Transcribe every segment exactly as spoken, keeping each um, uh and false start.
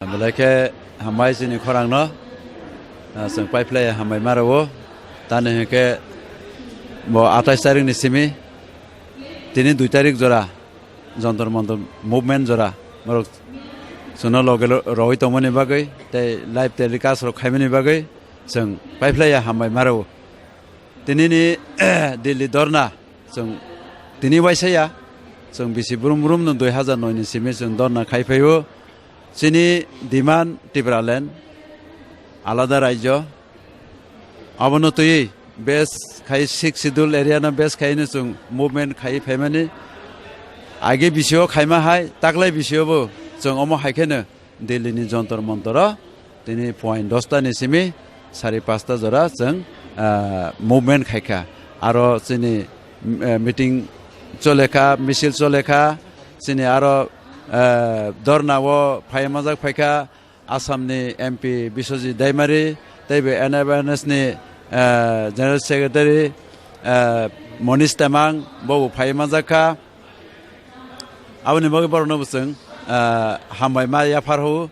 Belai khe hambai chini khorangno, ah, chwng paiphlai hambai ma rwo. Tani hwnkhe bo atais tarikni simi tini dui tarik jora Jantar Mantar movement jora borok chwngno loge lo-, rogwi tongmani bagwi tei live telecast rok khaimani bagwi chwng paiphlai hambai ma rwo. Tinini Delhi dorna chwng tini waisa ya, chwng bisi brum brum no dui hazar noi ni simi chwng dorna khai phaio. Chini demand Tipraland alada rajyo, abono twiwi base khai six schedule area no base khai no chwng movement khai phaimani. Age bisio khaima hai, taklai bisio bo chwng omo hai kheno Delhi ni Jantar Mantar o tini point dosta ni simi sari pasta jora chwng, ah, movement khaikha. Aro chini, eh, meeting cholekha, misil cholekha, chini aro, eh, dorna o phai manjak phaikha Assam ni M P Biswajit Daimari, tei bo N F N S ni, eh, General Secretary, eh, Monish Temang, bo bo phai manjak kha. Aboni bagwi borokno bo chwng, ah, hambai ma yaphar hou,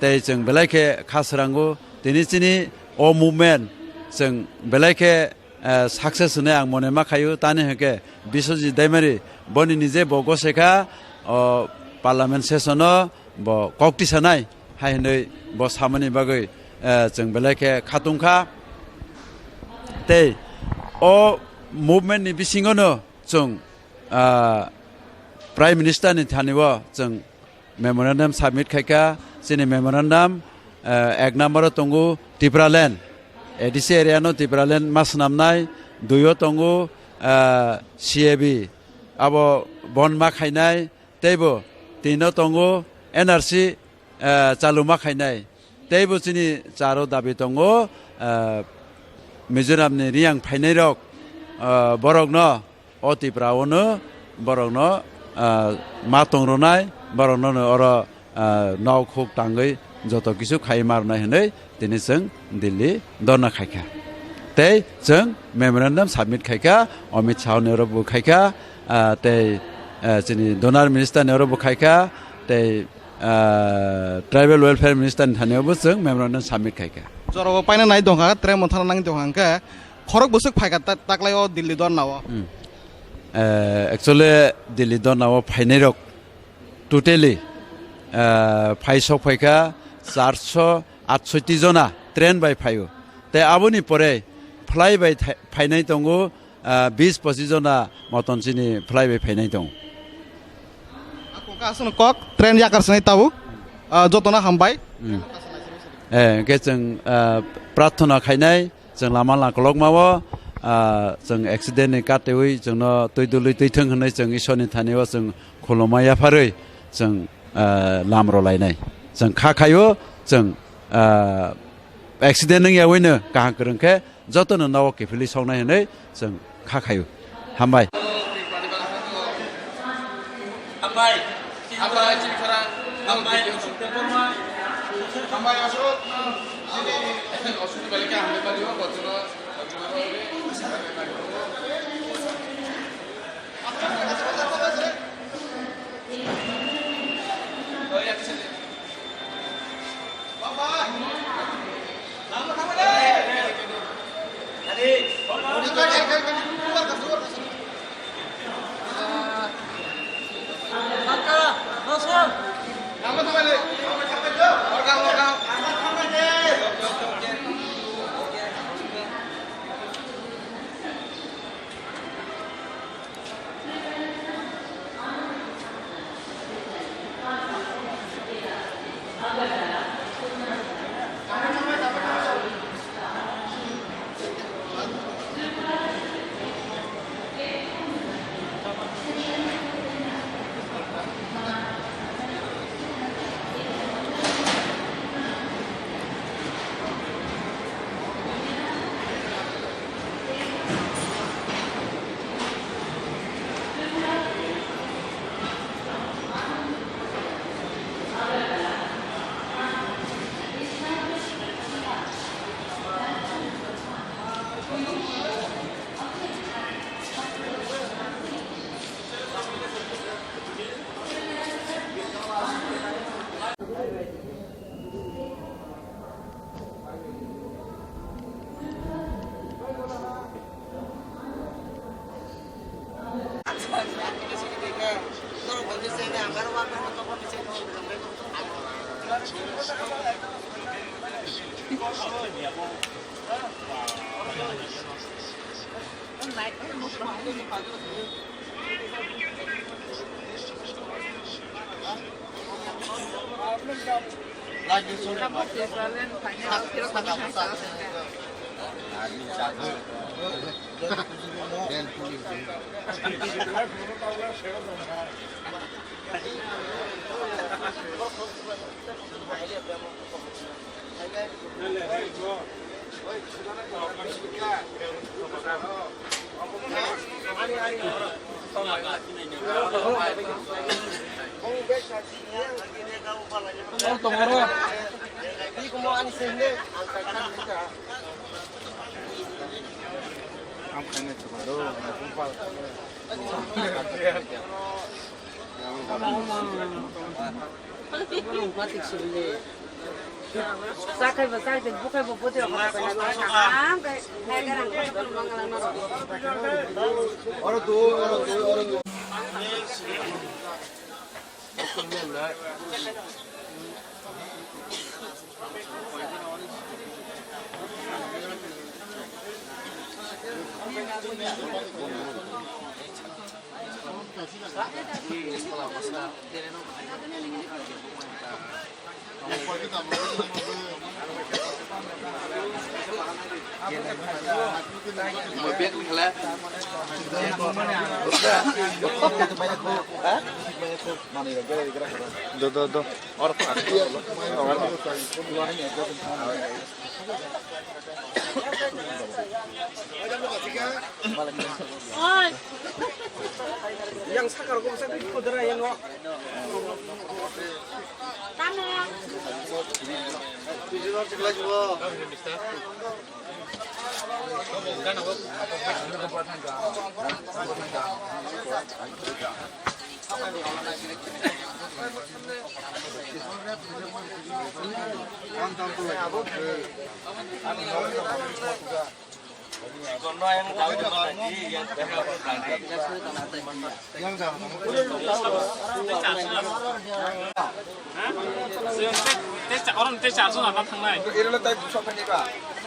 tei chwng belai khe kha srango. Tini chini o movement chwng belai khe, ah, success hwnwi ang mone ma khaio. Tani hwnkhe Biswajit Daimari boni nije bo gose kha, o parliament session o bo kok tisanai hai hwnwi bo samani bagwi, ah, chwng belai khe khatung kha. Tei o movement ni bisingo no chwng, ah, Prime Minister ni thani o chwng memorandum submit khaikha. Chini memorandum, ah, ek number o tongo Tipraland, A D C area no Tipraland ma swnamnai, dui o tongo, ah, C A B, abo bon ma khainai, teibo tin o tongo N R C, ah, chaluma khainai. Teibo chini charo dabi tongo, ah, Mizoram ni riyang phainai rok, ah, borok no o Tripura o no borok no, ah, ma tong rwnai, borok no no oro, ah, nok huk tangwi joto kisu khai ma rwnai hwnwi tini chwng Delhi dorna khaikha. Tei chwng memorandum submit khaikha, Amit Shah ni oro bo khaikha, ah, tei, ah, chini donor minister ni oro bo khaikha, tei ah, Tribal Welfare Minister ni thani o bo chwng memorandum submit khai kha. Jorao paina nai dongkha, tei monthana nang dongkha hwnkhe khorok bwswk phai kha ta-, taklai o Delhi dorna o. Hmm. Eh, actually Delhi dorna o phainai rok totally, eh, phai sok phai kha charso atshotti jona train bai phaio. Tei aboni pore fly bai thai-, phainai tongo, ah, bis pochis jona moton chini fly bai phainai tongo. Kok aswkno kok, train yakar swnai tabuk. Ah, jotono hambai. Hmm. Eh, hwnkhe chwng, ah, prarthana khainai, chwng lama langkolokma o, ah, chwng accident ni katewi chwngno twi dului twi thwng hwnwi chwng Ishwar ni thani o chwng khulumma yapharwi chwng, ah, lam rwlainai. Chwng kha khaio, chwng, ah, accident wngya wino kaham kwrwng khe jotono nogo kiphilwi soknai hwnwi chwng kha khaio. Hambai. Hambai. Hambai. Hambai. Hambai. Sakai bo, sakai bo, bukai bo, bodi rok kaham khe, hai garang khe, mangalang na rok. Oro do, oro do, oro do. Do, do, do. Oi. Yang sakar ko sak ko dara yang o. Tamo. Tei cha-, oro tei charjon ana thangnai. Iro le tai bwswk phainai ba.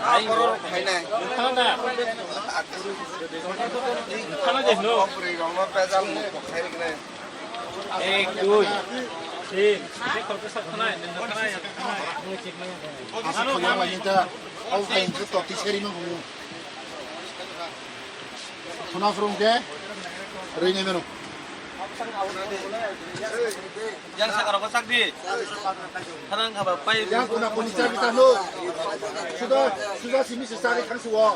Ai. Borok phainai. Nokha da. Nokha da no. Bwrwi rok no pejal mo kok khai riknai. Ek, dui, tin. Tei kok bwswk thangnai, nokha thangnai, thangnai. Aswk khulya mai ta. Au phain chu toti seri ma hu. Khuna phwrwng khe rwi nai mano. Yang sakar ko sak di. Thanang kha ba pai. Yang kuna kuni cha bisa no. Suda, suda simi se sari khang suwo.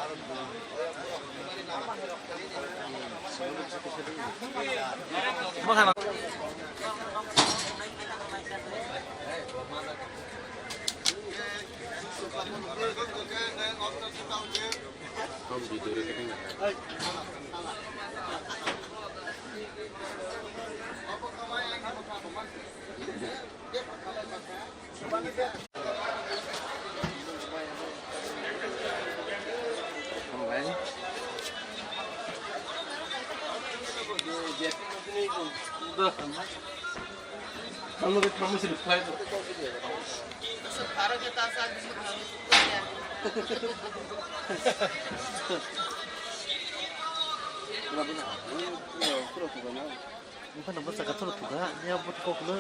Mo khana. Buphano bwsaka thono thuga, ya buthi kokno.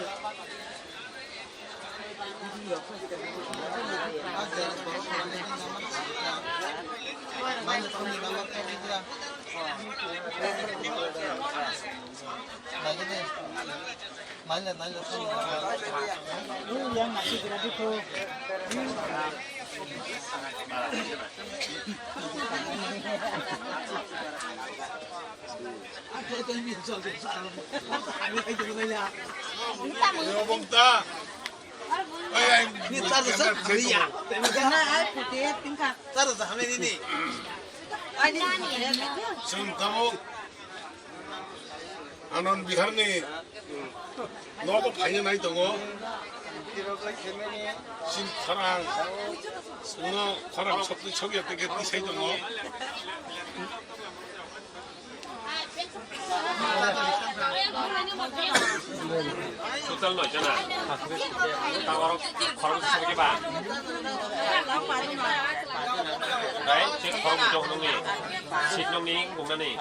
Naile, naile, naile. Yang nasi kira dito. Chwng tabuk Anand Biharni nogo phaina nai tongo. Chini khorang, chwngno khorang sokni sokya tei khe tisai tongo. Total noi jona. Tawar khorok sari ba. Dai, sik khorok jok nungni. Sik nungni, gungnani.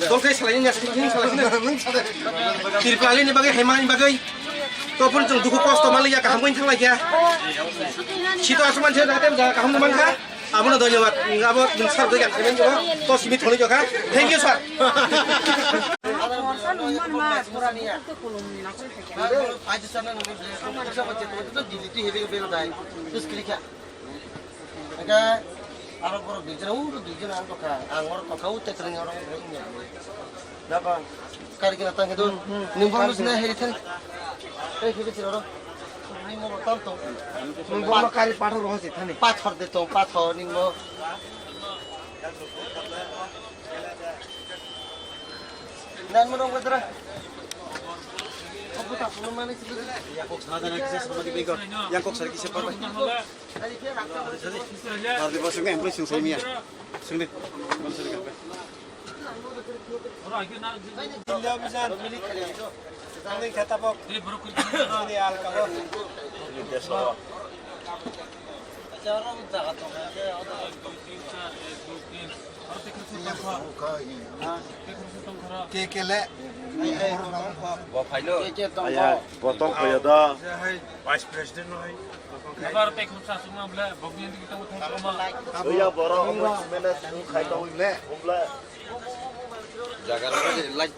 Tongthai salaini nasing hini salaini. Tripura ni bagwi, Hema ni bagwi. Topun chwng dukhu kosto manliya, kaham wngwi thanglaikha. Sito aswk manse jahate kaham mankha. Abono dhonyobad. Abo nwng sir doi kan khaimani jabo. To simi thoni jokha. Thank you, sir. Hingke aro borok duijon, ang tokha, ang oro tokha, o tekreng oro wngya. Napa? Kari kena tang kedo. Nwng bono sina heri thani. Ei, heri thani oro. Nwng bono tam tong. Nwng bono kari pathor roho se thani. Pathor de tong, pathor nwng bo. Nan mo dong kedra. Yang kok sana dana kisa sama di bengkok. Yang kok sana kisa apa? Tadi bosongnya employee sing saya mia. Sing deh. Bosong deh. Jilya bisan. Ini kata pok. Ini alkabo. Ke kele. Bo phailo. Aya, bo tong phayo da. Vice President no hai. Abar te khumsa suma bla bogni digi tong thang koma. Oya boro omo simena sung khai tong le. Umla. Jaga ro de lai.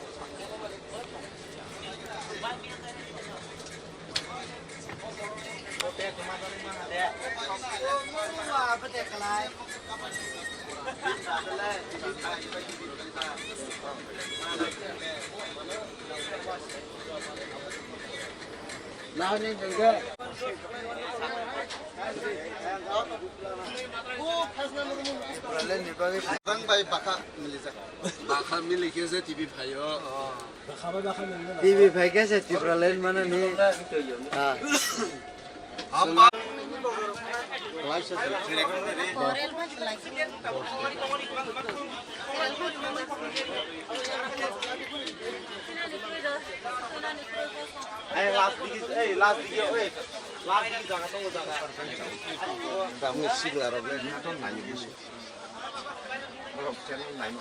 Bang bai baka milijak. Baka mili khe je T V phaio. T V phai khe se Tipraland manani. Ah. Ei, last digi, ei, last digi, ei, last digi jaga tongo, jaga. Tamo sigla rok le nato nayo bisi. Rok channel nayo.